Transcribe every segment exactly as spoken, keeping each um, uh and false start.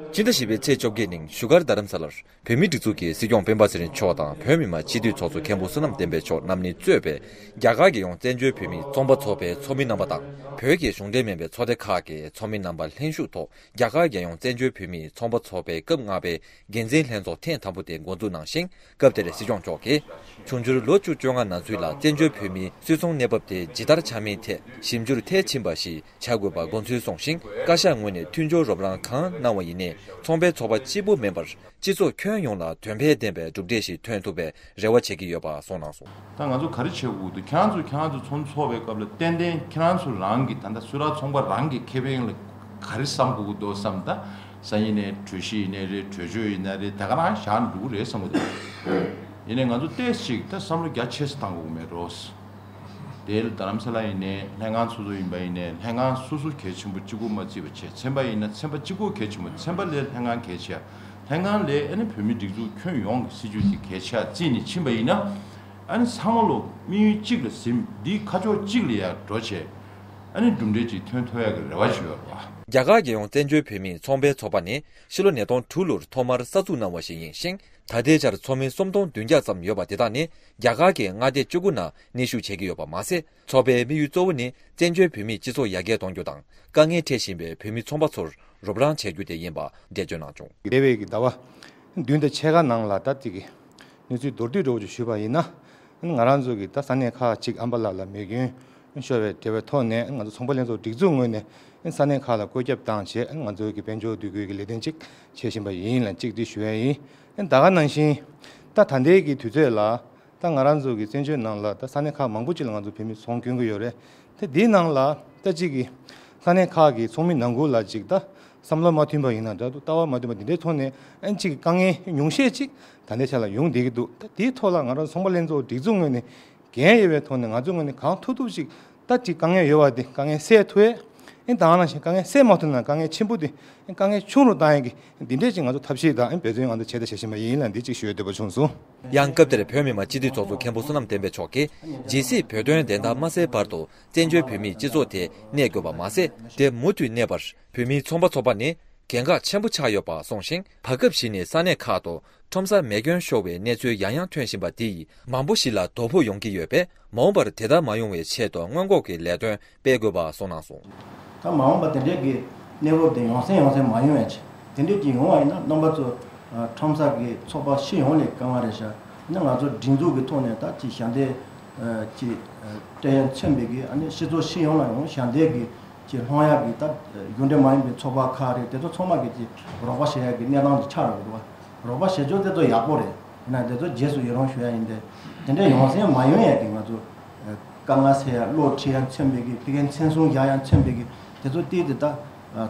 སྤྱི་ཟླ་བཞི་པའི་ཚེས་བཅོ་བརྒྱད་ཉིན་བཞུགས་སྒར་རྡ་རམ་ས་ལར་བོད་མིའི་སྒྲིག་འཛུགས་ཀྱི་སྲིད་སྐྱོང་སྤེན་པ་ཚེ་རིང་མཆོག་དང་བོད་མི་མང་སྤྱི་འཐུས་ཚོགས་གཙོ་མཁན་པོ་བསོད་ནམས་བསྟན་འཕེལ་མཆོག་རྣམ་གཉིས་གཙོས་པའི་རྒྱ་གར་རྒྱལ་ཡོངས་བཙན་བྱོལ་བོད་མིའི་ཚོང་པ་ཚོགས་པའི་ཚོགས་མི་རྣམ་པ་དང་། བོད་ཀྱི་གཞུང་འབྲེལ་མིན་པའི་ཚོགས་སྡེ་ཁག་གི་ཚོགས་མི་རྣམ་པ་ལྷན་ཞུགས་ཐོག་རྒྱ་གར་རྒྱལ་ཡོངས་བཙན་བྱོལ་བོད་མིའི་ཚོང་པ་ཚོགས་པའི་སྐབས་ལྔ་པའི་འགན་འཛིན་ལྷན་ཚོགས་ཐེངས་དང་པོ་དེ་འགོ་འཛུགས་གནང་ཞིང་། སྐབས་དེར་སྲིད་སྐྱོང་མཆོག་གིས། འབྱུང་འགྱུར་ལོ་བཅུ་བཅོ་ལྔ་ནང་ཚུད་ལ་བཙན་བྱོལ་བོད་མིའི་སུད་ཚོང་གནས་བབ་དེ་ཇི་ལྟར་ཆགས་མིན་ཐད་ཞིབ་འཇུག་མཐིལ་ཕྱིན་པ་ཞིག་བྱ་དགོས་པ་དགོངས་ཚུལ་གསུངས་ཤིང་། བཀའ་ཤག་ངོས་ནས་མཐུན་སྦྱོར་རོགས་རམ་གང་གནང་བ་ཡིན་ནའི་ཚོང་པའི་ཚོགས་པ་གཅིག་པུ་མིན་པར་སྤྱི་ཚོགས་ཁྱོན་ཡོངས་ལ་དོན་ཕན་ལྡན་པའི་གྲུབ་འབྲས་ཤིག་ཐོན་ཐུབ་པའི་རེ་བ་བྱེད་ཀྱི་ཡོད་པ་གསུངས་གནང་སོང་། ད་ང་ཚོ་ག་རེ་བྱེད་དགོས་འདུག་ཁྱེད་རང་ཚོ་ཁྱེད་རང་ཚོ་ཚོང་ཚོགས་པའི་སྐབས་ལ་ཏན་ཏན་ཁྱེད་རང་ཚོ་རང་གི་ད་ལྟ་སུད་ཊར་ཚོང་པ་རང་གི་ཁེ་ཕན་ལ་ག་རེ་བསམ་དགོས་ཀྱི་འདུག་བསམ། ད་ས་ཡིན་ནའི་གྲོས་གཞི་ཡིན་ནའི་རེད། གྲོས་ཆོད་ཡིན་ནའི་རེད། ད་ག་རང་བཞག་འགྲོ་གི་རེད་བསམ་གྱི་འདུག་ཡིན་ནའི་ང་ཚོ་ཏོག་ཙམ་ཅིག་ད་བསམ་བློ་རྒྱ་ཆེ་ཙམ་བཏང་དགོས་ཀྱི་མེད་འགྲོ། དེ་ལ་རྡ་རམ་ས་ལ་ཡིན་ནའི་ལྷན་ཁང་སོ་སོ་ཡིན་པ་ཡིན་ནའི་ལྷན་ཁང་སོ་སོ་གལ་ཆེན་པོ་གཅིག་པུ་མ་བརྩིས་པ་བྱས། ཚན་པ་ཡིན་ན་ཚན་པ་གཅིག་པུ་གལ་ཆེན་པོ། ཚན་པ་ལས་ལྷན་ཁང་གལ་ཆེ་བ། ལྷན་ཁང་ལས་ཨ་ནི་བོད་མིའི་སྒྲིག་འཛུགས་ཁྱོན་ཡོངས་ཀྱི་སྲིད་བྱུས་དེ་གལ་ཆེ་བ་བརྩིས་ནས་ཕྱིན་པ་ཡིན་ན། ཨ་ནི་ཚང་མ་ལོ་དམིགས་ཡུལ་གཅིག་ལ་ཟིན། འདིའི་ཁ་ཕྱོགས་གཅིག་ལ་ཡར་འགྲོ་བྱས། ཨ་ནི་གྲུབ་འབྲས་ཅིག་ཐོན་ཐུབ་ཡག་གི་རེ་བ་ཞུ་ཡོད་པ། རྒྱ་གར་རྒྱལ་ཡོངས་བཙན་བྱོལ་བོད་མིའི་ཚོང་པའི་ཚོགས་པ་ནི་ཕྱི་ལོ་ཉིས་སྟོང་དྲུག་ལོར་ཐོག་མར་གསར་འཛུགས་གནང་བ་ཞིག་ཡིན་ཞིང་། ད་ལྟའི་ཆར་ཚོགས་མི་སུམ་སྟོང་བདུན་བརྒྱ་ཙམ་ཡོད་པ་དེ་དག་ནི་རྒྱ་གར་གྱི་མངའ་སྡེ་བཅུ་དགུ་ནང་གནས་བཞུགས་བྱེད་ཀྱི་ཡོད་པ་མ་ཟད། ཚོགས་པའི་དམིགས་ཡུལ་གཙོ་བོ་ནི་བཙན་བྱོལ་བོད་མིའི་སྤྱི་ཚོགས་ཡར་རྒྱས་གཏོང་རྒྱུ་དང་། དཀའ་ངལ་འཕྲད་བཞིན་པའི་བོད་མི་ཚོང་པ་ཚོར་རོགས་རམ་བྱེད་རྒྱུ་དེ་ཡིན་པ་འགྲེལ་བརྗོད་གནང་བྱུང་། འདས་པའི་གི་ཟླ་བ་བདུན་དང་ཕྱེད་ཀ་ནང་ལ་ད་ཅིག་གི་གནས་ཚུལ་མདོར་བསྡུས་འདྲ་བོ་ཅིག་ཞུས་པ་ཡིན་ན། ང་རང་ཚོ་གི་ད་ས་གནས་ཁག་ཅིག་ཨམ་བ་ལ་ལ་མེ་སྐྱོན་ཤོར་བའི་འབྲེལ་བའི་ཐོག་ནས་ང་ཚོ་ཚོང་པ་ལྷན་ཚོགས་སྒྲིག་འཛུགས་ངོས་ནས་ས་གནས་ཁག་ལ་བཀོད་ཁྱབ་བཏང་བྱས། ང་ཚོ་གི་དཔལ་འབྱོར་འདུ་འགོད་ཀྱི་ལས་དོན་ཅིག་བྱེད་བཞིན་པ་ཡིན་ལ་ཅིག་འདི་ཞུ་ཡ་ཡིན། ད་ག་ནང་བཞིན་ད་ད་ལྟའི་གི་དུས་ཚོད་ལ། ད་ང་རང་ཚོ་གི་བཙན་བྱོལ་ནང་ལ་ད་ས་གནས་ཁག་མང་པོ་ཅིག་ལ་ང་ཚོ་བོད་མི་ཚོང་གྱོན་གྱི་ཡོད་རེད། དེ་འདིའི་ནང་ལ་ད་ཅིག་གི་ས་གནས་ཁག་གི་ཚོགས་མི་ནང་ཁུལ་ལ་ཅིག་ད་བསམ་བློ་མ་མཐུན་པ་ཡིན་ན་འདྲ་འདུག་ལྟ་བ་མ་མཐུན་པ་འདི་འདྲའི་ཐོག་ནས་ཨ་ཅིག་གི་དཀའ་ངལ་ཉུང་ཤས་ཅིག་ད་ལྟའི་ཆ་ལ་ཡོང་བསྡད་ཀྱི་འདུག་ད་དེའི་ཐོག་ལ་ང་རང་ཚོང་པ་ལྷན་ཚོགས་སྒྲིག་འཛུགས་ངོས་ནས་འགན་ཡོད་པའི་ཐོག་ནས་ང་ཚོའི་ངོས་ནས་གང་ཐུབ་ཐུབ་ཅིག་ད་ཅིག་དཀའ་ངལ་ཡོད་པ་དེ་དཀའ་ངལ་སེལ་ཐུབ་ཡས། ཨེ་ད་ག་ནང་བཞིན་དཀའ་ངལ་སེལ་མ་ཐུབ་ན་དཀའ་ངལ་ཆེན་པོ་དེ་ཨེ་དཀའ་ངལ་ཆུང་རུ་བཏང་ཡས་ཀྱི་འདི་འདྲས་ཅིག་ང་ཚོ་ཐབས་ཤེས་དང་ཨེ་འབད་བརྩོན་ང་ཚོ་བྱེད་ད་བྱེད་བཞིན་པ་ཡིན་ལ་འདི་ཅིག་ཞུ་ཡས་འདོད་པ་བྱུང་སོང་། ཡང་སྐབས་དེར་བོད་མི་མང་སྤྱི་འཐུས་ཚོགས་གཙོ་མཁན་པོ་བསོད་ནམས་བསྟན་འཕེལ་མཆོག་གིས། ཇི་སྲིད་བོད་དོན་བདེན་མཐའ་མ་གསལ་བར་དུ་བཙན་བྱོལ་བོད་མིའི་སྤྱི་ཚོགས་དེ་གནས་དགོས་པ་མ་ཟད། དེ་མུ་མཐུད་གནས་པར་བོད་མིའི་ཚོང་པ་ཚོགས་པ་ནི་གལ་འགངས་ཆེན་པོ་ཆགས་ཡོད་པ་གསུངས་ཤིང་། བར་སྐབས་ཤིག་ནས་ས་གནས་ཁག་ཏུ་ཁྲོམ་སར་མེ་སྐྱོན་ཤོར་བའི་གནས་ཚུལ་ཡང་ཡང་ཐོན་བཞིན་པ་འདི་ཡིས་མང་པོ་ཞིག་ལ་དོ་ཕོག་ཡོང་གི་ཡོད་པས། མ་འོངས་པར་དེ་ལྟར་མ་ཡོང་བའི་ཆེད་དུ་སྔོན་འགོག་གི་ལས་དོན་སྤེལ་དགོས་པ་གསུངས་གནང་སོང་། ད་མ་འོངས་པ་དེ་འདྲའི་གི་གནས་བབ་དེ་ཡོང་སེམས་ཡོང་སེམས་མ་ཡོང་བའི་ཆེད། དེ་འདྲའི་གི་ཡོང་བ་ཡིན་ན་རྣམ་པ་ཚོ་ཁྲོམ་ས་གི་ཚོགས་པ་སྤྱི་ཡོངས་ལ་དཀའ་ངལ་རེད་ཤག་ཡིན་ན་ང་ཚོ་སྒྲིག་འཛུགས་ཀྱི་ཐོག་ནས་ད་ཅིག་ཞལ་འདེབས་ཅིག་སྤྲད་ཡ་མཚོན་པའི་གི་ཨ་ནི་སྤྱི་ཚོགས་སྤྱི་ཡོངས་ལ་ཡང་ཞལ་འདེབས་གི་ཅིག་སློང་ཡ་གི་ད་གཞུང་འབྲེལ་མ་ཡིན་པའི་ཚོགས་པ་ཁག་རེད། དེ་ཚོ་ཚང་མ་གི་ཅིག་རོགས་པ་བྱེད་ཡ་གི་གནས་སྟངས་ཅིག་ཆགས་ཡོད་འདུག་བ། རོགས་པ་བྱེད་ཕྱོགས་དེ་ཚོ་ཡག་པོ་རེད། ཡིན་ན་དེ་ཚོ་རྗེས་སུ་ཡི་རང་ཞུ་ཡ་ཡིན་ཏེ། དེ་འདྲའི་ཡོང་སེམས་མ་ཡོང་ཡ་གི་ང་ཚོ་དཀའ་ངལ་སེལ་ཡ་བློ་ཁྲིད་ཡ་མཚོན་པའི་གི་ཕ་གིའི་མཚན་སྲུང་རྒྱག་ཡ་མཚོན་པའི་གི་དེ་ཚོ་ཏིག་ཏིག་ད་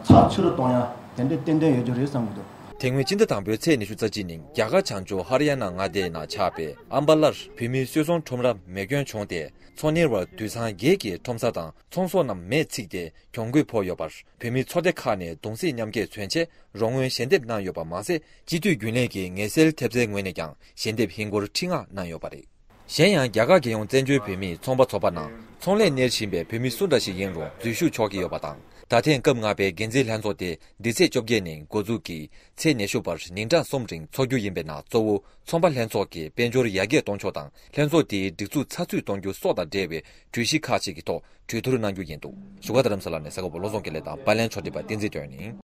ཚགས་ཚུད་རུ་གཏོང་ཡ་དེ་འདྲའི་ཏན་ཏན་ཡོད་རྒྱུ་རེད་བསམ་གི་འདུག་དེ་སྔོན་སྤྱི་ཟླ་དང་པོའི་ཚེས་ཉི་ཤུ་རྩ་གཅིག་ཉིན་རྒྱ་གར་བྱང་ཕྱོགས་ཧ་རི་ཡ་ན་མངའ་སྡེའི་ནང་ཆགས་པའི་ཨམ་བ་ལར་བོད་མིའི་སུད་ཚོང་ཁྲོམ་ར་མེ་སྐྱོན་བྱུང་སྟེ། ཚོང་གཉེར་བ་དུད་ཚང་བརྒྱད་ཀྱི་ཁྲོམ་ས་དང་ཚོང་ཟོག་རྣམས་མེས་ཚིག་སྟེ་གྱོང་གུད་ཕོག་ཡོད་པར། བོད་མིའི་ཚོགས་སྡེ་ཁག་ནས་གདུང་སེམས་མཉམ་སྐྱེད་མཚོན་ཆེད་རོགས་དངུལ་ཞལ་འདེབས་གནང་ཡོད་པ་མ་ཟད། སྤྱི་འཐུས་རྒྱུན་ལས་ཀྱི་ངལ་སེལ་ཐེབས་རྩའི་ངོས་ནས་ཀྱང་ཞལ་འདེབས་ཧིན་སྒོར་ཁྲི་ལྔ་གནང་ཡོད་པ་རེད། གཞན་ཡང་རྒྱ་གར་རྒྱལ་ཡོངས་བཙན་བྱོལ་བོད་མིའི་ཚོང་པ་ཚོགས་པ་ནང་ཚོང་ལས་གཉེར་བཞིན་པའི་བོད་མི་སུ་འདྲ་ཞིག་ཡིན་རུང་འཛུལ་ཞུགས་ཆོག་གི་ཡོད་པ་དང་། ད་ཐེངས་སྐབས་ལྔ་པའི་འགན་འཛིན་ལྷན་ཚོགས་དེ་འདི་ཚེས་བཅོ་བརྒྱད་ཉིན་འགོ་འཛུགས་ཀྱིས་ཚེས་ཉི་ཤུ་བར་ཉིན་གྲངས་གསུམ་རིང་འཚོགས་རྒྱུ་ཡིན་པའི་ནང་གཙོ་བོ་ཚོང་པ་ལྷན་ཚོགས་ཀྱི་དཔལ་འབྱོར་ཡར་རྒྱས་གཏོང་ཕྱོགས་དང་ལྷན་ཚོགས་དེའི་སྒྲིག་འཛུགས་ཚགས་ཚུད་གཏོང་རྒྱུ་སོགས་དང་འབྲེལ་བའི་གྲོས་གཞི་ཁག་ཅིག་གི་ཐོག་གྲོས་བསྡུར་གནང་རྒྱུ་ཡིན་འདུག་བཞུགས་སྒར་རྡ་རམ་ས་ལ་ནས་གསར་འགོད་པ་བློ་བཟང་དགེ་ལེགས་དང་པར་ལེན་ཕྱོགས་སྒྲིག་པ་བསྟན་འཛིན་སྒྲོན་ཡིན།